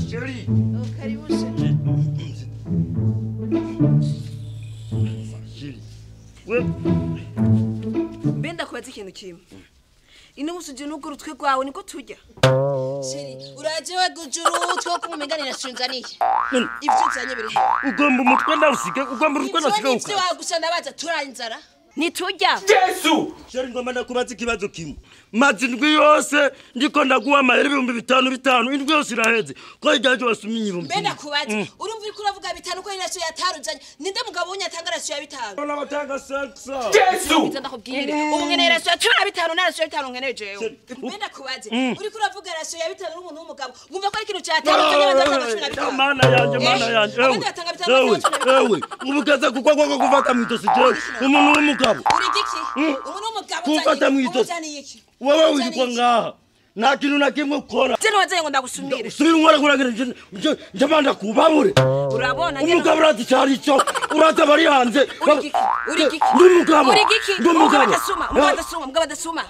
Chérie. Oh, karibu chérie. Chérie. Mbe ndakubaza ikintu kimwe. Ino busuje n'ubwo urutwe rwawe niko turya. Chérie, uraje wagujuru utwe ko mumenganira sinzaniye. Ivyo uzanye biri he? Ugomba umutwe ndawusige, ugomba urutwe ndawusige. Ivyo wagusha ndabaza turayinzara. Nitujya. Yesu! Chérie ngomba ndakubaza ikibazo kimwe. Mazi indwi yose ndiko ndaguha amahera 5000 indwi yose iraheze. Ko iryaje wasuminye 5000. Mbe ndakubaza, urumva uriko uravuga 5 ko inasyo yataruzanye. Ninde mugabo unyatanga rasyo ya 5? None abatanga 500. Yesu! Ndakubwire, ubu nkeneye rasyo ya 15 na rasyo ya 5 nkeneye jewe. Mbe ndakubaze, uriko uravuga rasyo ya 5 n'umuntu w'umugabo. Wumva ko ari ikintu cyataruzanye batanga 15. Mana yanje, mana yanje. Ewe, ewe, ubugeze kugwa kwa kuvata mwitosi jewe. Umuntu w'umugabo. Uri giki? Umuntu w'umugabo kumfata mwitosi. Wewe urikwa ngaha. Nta kintu na kimwe ukora. Je nwaze ngo ndagusumire. Subira umwana kuragira nje manda kubabure. Urabona umugabo urazi cyari cyo. Uraza bari hanze. Uri giki? Uri giki? Ndi umugabo. Uri giki? Ndi umugabo. Adasuma, umugabo adasuma, umugabo adasuma.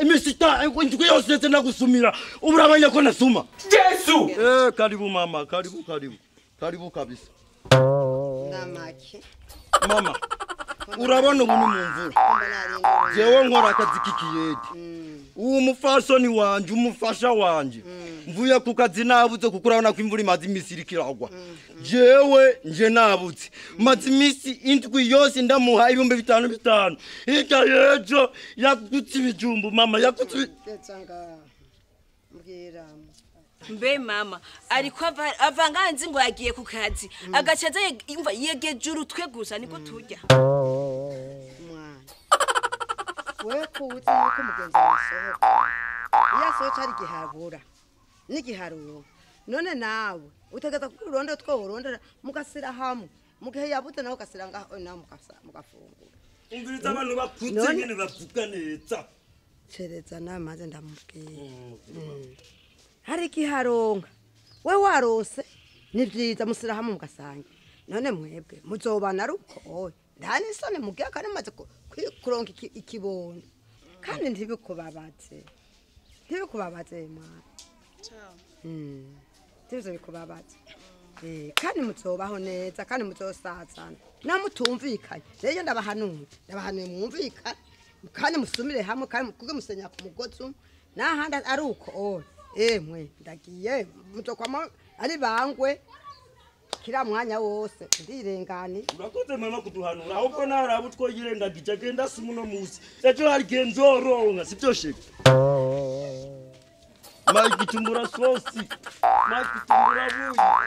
Imisita indwi yose nagusumira. Uburamanya ko nasuma. Yesu! Karibu mama, karibu karibu. Karibu kabisa. Ndamaki. Mama. Urabona ubu ni mu mvura. Jewe nkora akazi k'ikiyede. Uwo mufasoni wanje, umufasha wanje. Mvuye ku kazi nabuze kuko urabona ko imvura imaze imisi iriko iragwa. Jewe nje nabuze. Maze imisi indwi yose ndamuha 5000. Hirya y'ejo yakutse ibijumbu mama, yakutse. Mbe mama, ariko avanganzi ngo yagiye ku kazi. Agacaza imva yegeje urutwe gusa niko turya. Mwana. We ko uzi yuko mugenzi wasohoka. Iyo asohoka ari gihabura. N'igiharuro. None nawe utegeza kuko uronde two urondera mugasira hamwe. Mugihe yabuze nawe ugasira ngaho nawe mugafungura. Umviriza abantu bakutse nyene bavuga neza. Cereza namaze ndamubwiye. Hari igiharonka we warose ni byiza musira hamwe mugasanga none mwebwe muzobana aruko nta n'isoni mugiye kandi mumaze kuronka ikibondo kandi ntibikubabaze ntibikubabaze mwana ntibikubabaze kandi muzobaho neza kandi muzosazana namutumvikanye rero ndabahanuye ndabahanuye mwumvikane kandi musumire hamwe kandi kuko musenya ku mugozi umwe n'ahandi ari uko emwe ndagiye mutokwama ari bangwe kira mwanya wose ndirengani. Urakoze mama kuduhanura ahubwo naraba utwo yirengagije agenda si muno musi ejo hari genzoronka sivyo sheke Mike tumbura sosi Mike tumbura buyi.